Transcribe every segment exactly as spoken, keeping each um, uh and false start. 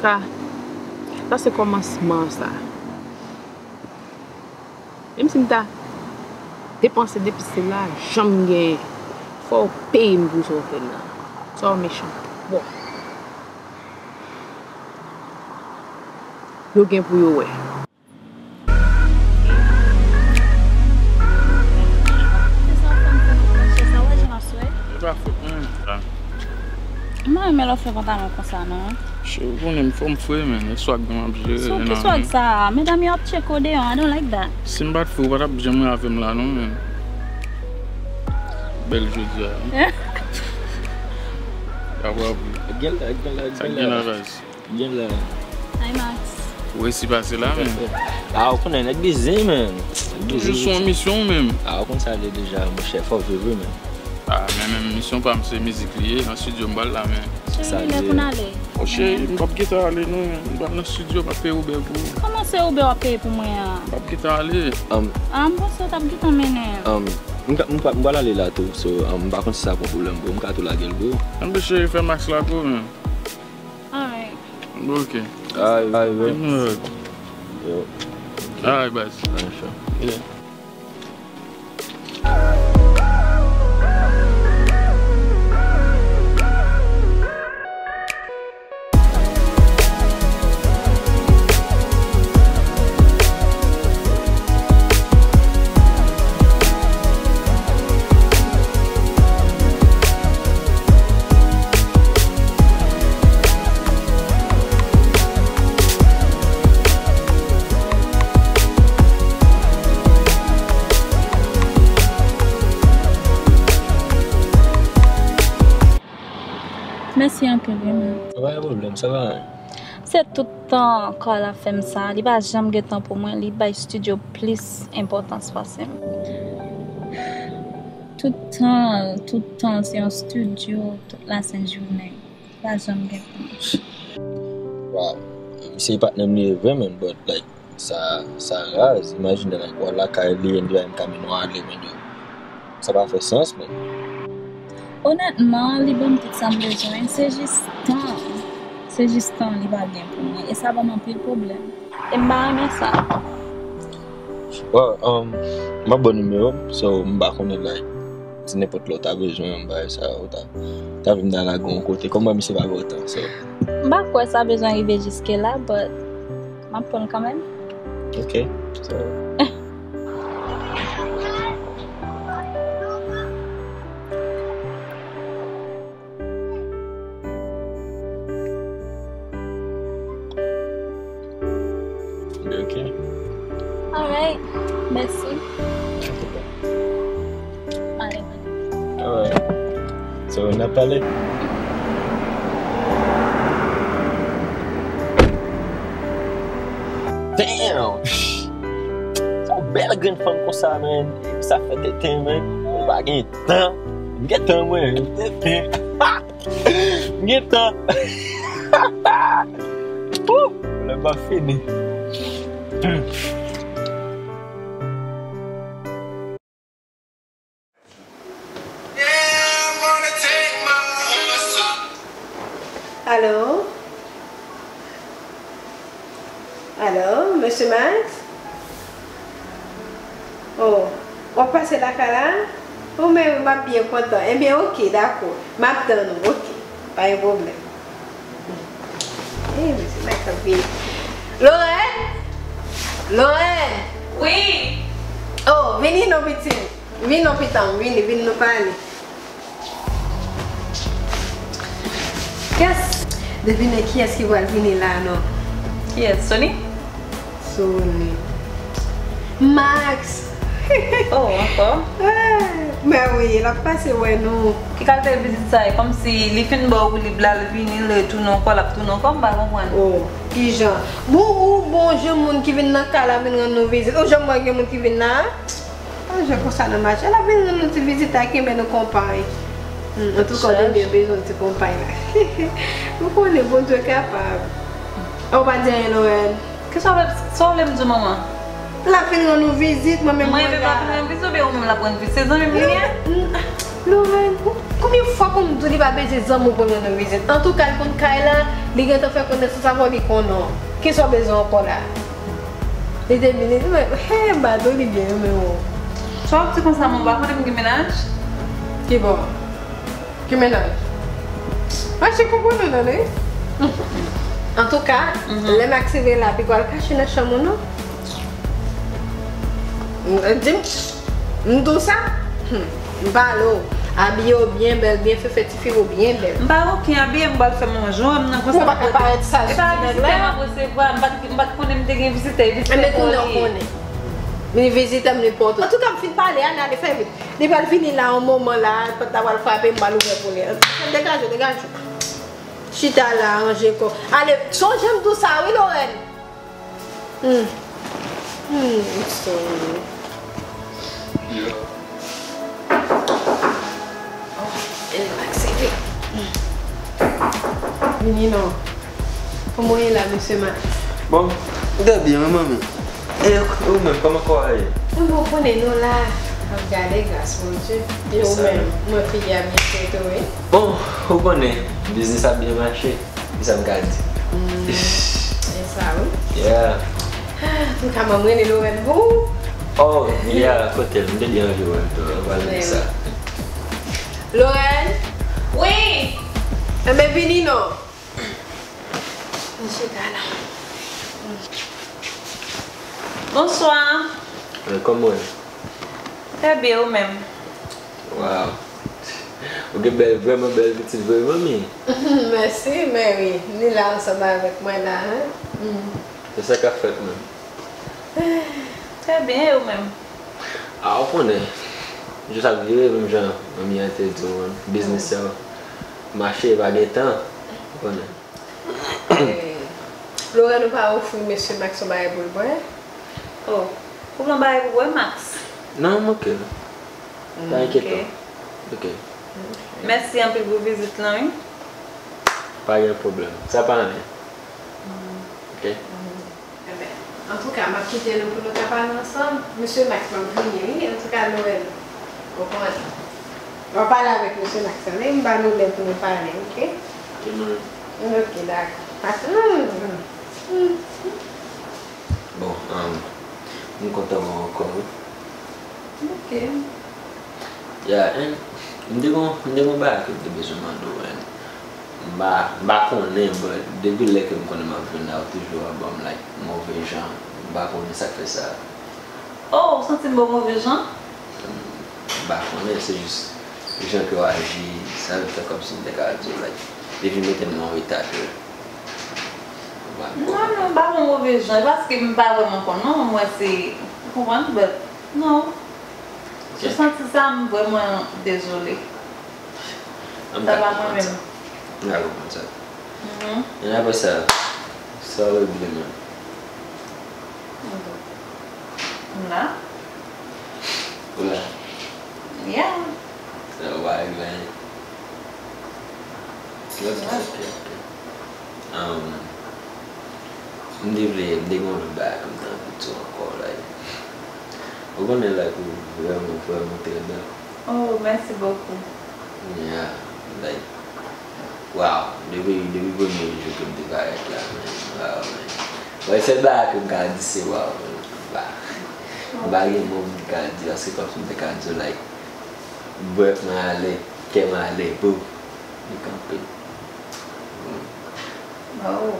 Sa, sa se kòmansman sa. Menm si m ta depanse depi se lajan m genyen, fò w peye m pou sa w fè m nan. Sa w mechan twòp. Yo gen pou yo wè. E pa fòt mwen menm sa. Mwen renmen lè w fè pantalon konsa non. Cheri, ou konnen m fò m fre, men e swag mwen ap jere. So ki swag sa? Medam yo ap tcheke w deyò, I don't like that. Si m pa t fre, ou pa t ap janm wè avè m la non, men. Bèl jodi a wi. Gen la, gen la, gen la. Gen la, guys. Gen la. Hi Max. Ou resi pase la, men. Ah, ou konnen nèg bizi, men. Toujou sou yon misyon, ou menm. Ah, ou konn sa l ye deja, monchè, fò viv wi, men. Ah, men menm misyon pa m se mizik li ye, nan estidyo m pral la, men. Cheri, lè pou n ale. O cheri, m p ap gentan ale non, m pral nan estidyo, m ap peye Uber pou ou. Kòman se Uber w ap peye pou mwen an? M p ap gentan ale. Ah, m panse w t ap gentan mennen. M ka- m pa- m pral ale la tou, so, um, m pa konn si sa pran pwoblèm pou ou, m ka tou lage l pou ou. Anben cheri, fè Max la pou ou, men. Alright. Ok. Alright, alright, bro. Yo. Alright, guys. Alright, sure. Yeah. Mèsi anpil wi, man. Pa gen pwoblèm, sa va. Se tout tan Carl ap fè m sa, li pa janm gen tan pou mwen, li bay estidyo plis enpòtans pase m. Tout tan, tout tan se yon estidyo, tout lasent jounen. Li pa janm gen tan. Wow, misye e patnè m li ye vre, man, but, like, Sa, sa raz. Imajine, like, w al lakay li and li pa menm ka mennen w ale, men yo. Sa pa fè sans, men. Onètman, li ban m tout sa m bezwen. Se jis tan. Se jis tan li pa gen pou mwen. E sa ban m anpil pwoblèm. E m pa renmen sa. Well, um, m ap ba w nimewo m, so m pa konnen, like, si nenpòt lè w ta bezwen yon bagay sa, ou ta, ta vin nan lage yon kote. Kòm mwen, misye pa gen otan, so. M pa kwè sa bezwen rive jiske la, but m ap pran l kanmenm. Ok. So. Li ok? Alright. Mèsi. Ale, ale. Alright. So, n ap pale? Damn! Sa yon bèl grenn fanm konsa, man. Sa fè tenten, man. Mwen pa gen tan. M gen tan, mwen. Tenten. M gen tan. Woo! Pwoblèm pa fini. Alo? Alo, mesye Max? Oh, w ap pase lakay la? Oh, men m ap byen kontan. Ebyen, oke, dakò. M ap tann ou, oke. Pa gen pwoblèm. Eh, mesye Max ap vini. Lorèn! Lorèn! Wi! Oh, vini non, pitit. Vin non, pitit, vini, vin nou pale. Kiyès? Devine kiyès ki pral vini la non. Kiyès? Sony? Sony. Max! Oh, ankò? Eh, men wi, l ap pase wè nou. Ki kalite vizit sa ye? Kòmsi li fin ba w woulib la, l vini, l retounen ankò, l ap tounen ankò, m pa konprann. Oh, kijan? Bon, ou bon jan moun ki vin nan kay la vin rann nou vizit. Ou janm wè gen moun ki vin la? An jan konsa nan mache, l ap vin rann nou ti vizit la, kenbe nou konpay. Hmm, antouka, w te byen bezwen ti konpay la. Ou konnen Bondye kapab. Ou pa di anyen, Lorèn. Kisa w vle, sa w vle m di w, manman? L ap vin rann nou vizit, mwen menm mwen la. Mwen menm m ap rann vizit oubyen ou menm l ap rann vizit? Se zanmi m li ye? Lorèn, ou Konbyen fwa pou m di w li pa bezwen zanmi w pou l rann ou vizit? Antouka, l konn kay la, li gentan fè konesans avè w, li konnen w. Kisa w bezwen ankò la? Li te vini, li di mwen, he, m pa di w li byen renmen w. Sa w ap di konsa, mwen pa konnen m gen mennaj? Ki bò? Ki mennaj? Mache konprann ou nan, wi. Antouka, lè Max rive la, li pral kache nan chanm ou, non? Di m, m di w sa? Hmm, m pale w. Abiye w byen bèl, byen fè, fè ti fi w byen bèl. M pa okenn abiye, m pral fè manje, m nan konsa. Ou pa ka parèt sal sou ti nèg la. Vizitè m ap resevwa, m pa t, m pa t konnen m te gen vizitè, vizitè. Enben kounye a w konnen. Li vizitè m, li enpòtan. Antouka, m fin pale a, n ale fè vit. Li pral vini la, yon moman la, pòt la pral frape, m pral ouvè pou li. Degaje w, degaje w. Chita la, ranje kò w. Ale, sonje m di w sa, wi, Lorèn. Hmm. Hmm, I'm sorry. Vini non. Kòman w ye la, mesye Max? Bon, m trè byen, wi, manmi. E ou menm, kòman kò a ye? Mwen, bon, konnen nou la. Ap gade gras Bondye. E ou menm, mwen piya byen fè tou, wi. Bon, ou konnen, biznis ap byen mache. Ki sa m ka di? Hmm, e sa, wi. Yeah. Ah, m ka manm rele Lorèn pou ou. Oh, yeah, kote l? M te byen anvi wè l tou, ann pale de sa. Lorèn? Wi! Enben, vini non. Vin chita la. Bonswa. Eh, kòman w ye? Trè byen, ou menm? Wow. Ou gen bèl, vrèman bèl pitit vre, manmi. Mèsi, Mary. Li la ansanm avèk mwen la, hein? Mm. Se sa k ap fèt menm. Trè byen, e ou menm? A, ou konnen. Jou sa ap vire, menm jan manmi an te di w, biznis sa mache, pa gen tan. Ou konnen. Eh, Lorèn, ou pa ofri mesye Max yon bagay pou l bwè? Oh, ou pran bagay pou bwè, Max? Non, m oke. Pa enkyete w. Ok. Mèsi anpil pou vizit lan, wi. Pa gen pwoblèm. Sa pa anyen. Ok. Enben, antouka, m ap kite nou pou nou ka pale ansanm. Mesye Max, m ap vini, wi. Antouka, Lorèn, ou konprann. W ap pale avèk mesye Max lan, wi. M ba nou lè pou nou pale, ok? Ok, manmi. Ok, dakò. Pase, hmm, hmm, hmm. Bon, um, m kontan wè w ankò, wi. Ok. Yeah, and m te gon, m te gon bagay ke m te bezwen mande w, and m pa, m pa konnen, but depi lè ke m konnen m ap vin la, ou toujou ap ban m, like, move jan. M pa konnen sa k fè sa. Oh, ou santi m ba w move jan? M pa konnen, se jis jan ke w aji, sa vin fè kòmsi m te ka di w, like, li vin mete m nan yon eta ke Non, non, m pa pran move jan, e paske m pa vrèman konn non, mwen se, ou konprann, but, non. Ok. Sou santi sa, m vrèman dezole. Sa pa mwen menm. M ka konprann sa. Mhm. E apre sa, sa w regle menm? M la. Ou la? Yeah. Sa w pa regle anyen? Ok, ok, ok. Um, m te vle, m te gen yon lòt bagay ke m te anvi di w ankò, like, ou konnen, like, ou vrèman, vrèman trè bèl. Oh, merci beaucoup. Yeah, like, wow, depi, depi premye jou ke m te parèt la, man, wow, man. Bon, sèl bagay ke m ka di, se wow, man. Bah, m pa gen mo m ka di, paske kòmsi m te ka di w, like, brèf mwen ale, kè mwen ale, bouf. Li kanpe. Oh.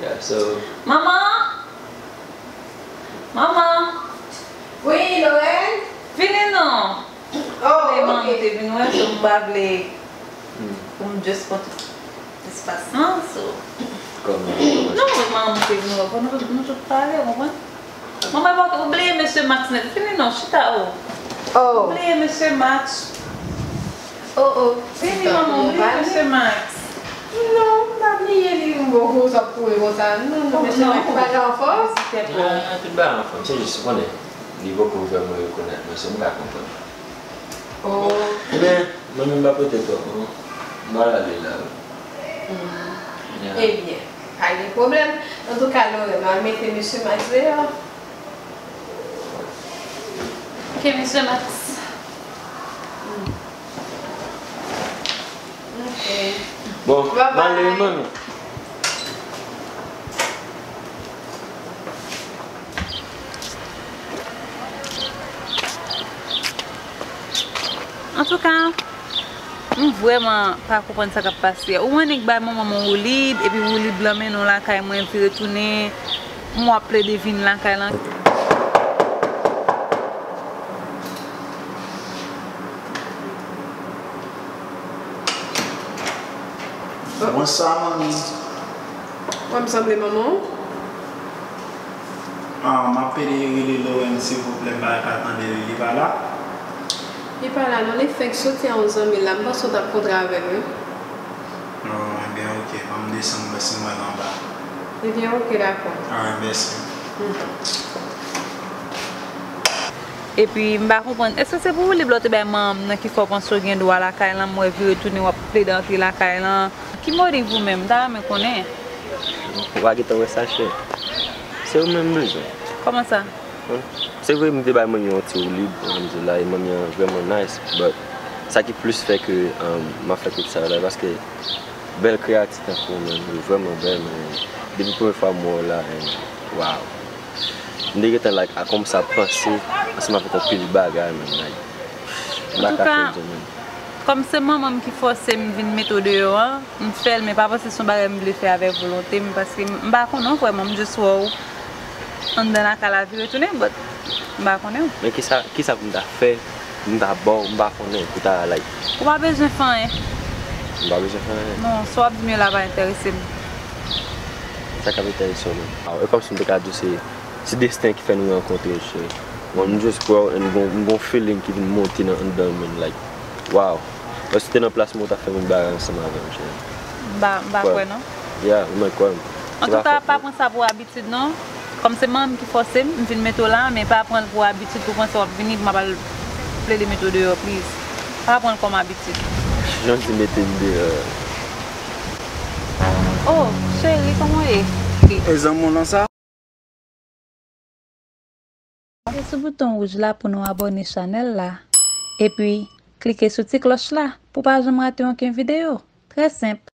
Yeah, so. Manman! Manman! Wi, Lorèn? Vini non! Oh, ok. Manman te vin wè, so m pa vle pou m just pran tout espas lan, so. Kòman? Non, manman te vin wè, nou, nou tout pale, ou konprann? Manman, ou bliye mesye Max nèt. Vini non, chita, oh. Oh. Ou bliye mesye Max. Oh, oh. Vini, manman, ou bliye mesye Max. Non, m pa bliye li, m bon, sa ap kouri konsa. Non, non, mesye Max pa jan anfòm. An, an, tout bagay anfòm. Se jis, ou konnen, li poko vrèman rekonèt mwen, so m ka konprann. Oh. Men, mwen menm m ap rete twòp, non. M pral ale la, wi. Mm. Yeah. Ebyen, pa gen pwoblèm. Antouka, Lorèn, nou al mete mesye Max deyò. Ok, mesye Max. Mm. Bon, m ale wi, manmi. Antouka, m vrèman pa konprann sa k ap pase a. Ou annik bay manman m yon woulib, epi woulib lan mennen w lakay mwen, vire tounen, m wè w ap plede vin lakay lan. Bonswa, manmi. Wè m sanble manman w? Ah, m ap pede rele Lowen, silvouplè, m pa ka tande li, li pa la? Li pa la non, li fenk soti a yon zanmi l la, m panse w t ap kontre avè l, wi. Oh, ebyen, oke, ban m desann, m wè si m wè l anba. Ebyen, oke, dakò. Alright, mèsi. Mhm. Epi, m pa konprann, èske se pou woulib la w te bay manman m nan ki fè w panse w gen dwa lakay lan, m wè vire tounen w ap plede antre lakay lan? Ki motiv ou menm? M ta renmen konnen. Ou pa gentan wè sa, chè. Se ou menm m bezwen. Kòman sa? Hum. Se vre, m te bay manmi yon ti woulib, alhamdulillah, e manmi an vrèman nice, but sa ki plis fè ke, um, m ap fè tout sa yo la, paske bèl kreyati tankou ou menm, ou vrèman bèl, men depi premye fwa m wè w la, and, wow. M te gentan, like, a kòmanse ap panse ansanm avèk yon pil bagay, man, like, m pa ka fè l di w, man. Kòm se manman m ki fòse m vin mete w deyò an, m fè l, men pa panse se yon bagay m vle fè avèk volonte m, paske m, m pa konnen w vrèman, m just wè w anndan lakay la vire tounen, but m pa konnen w. Men kisa, kisa pou m ta fè, pou m ta ba w, m pa konnen, pou ta, like. Ou pa bezwen fè anyen. M pa bezwen fè anyen? Non, sa w ap di m yo la pa enterese m. Sa k ap enterese w menm? Ah, e kòmsi m te ka di w se, se desten ki fè nou rankontre, cheri. Bon, m just kwè w, and m gon, m gon feeling ki vin monte nan anndan m, like, wow. Lè w te nan plas mwen, w t ap fè menm bagay ansanm avè m, cheri. M pa, m pa kwè, non. Yeah, ou mèt kwè m. Antouka, pa pran sa pou abitid, non. Kòm se manman m ki fòse m, m vin mete w la, men pa pran l pou abitid pou panse w ap vini, pou m ap al plede mete w deyò, please. Pa pran l kòm abitid. Janti mete m deyò. Oh, cheri, kòman w ye? E zanmi w lan sa? Klike sou bouton wouj la pou nou abòne chanèl la. Epi, klike sou ti klòch la pou pa janm rate okenn videyo. Trè senp.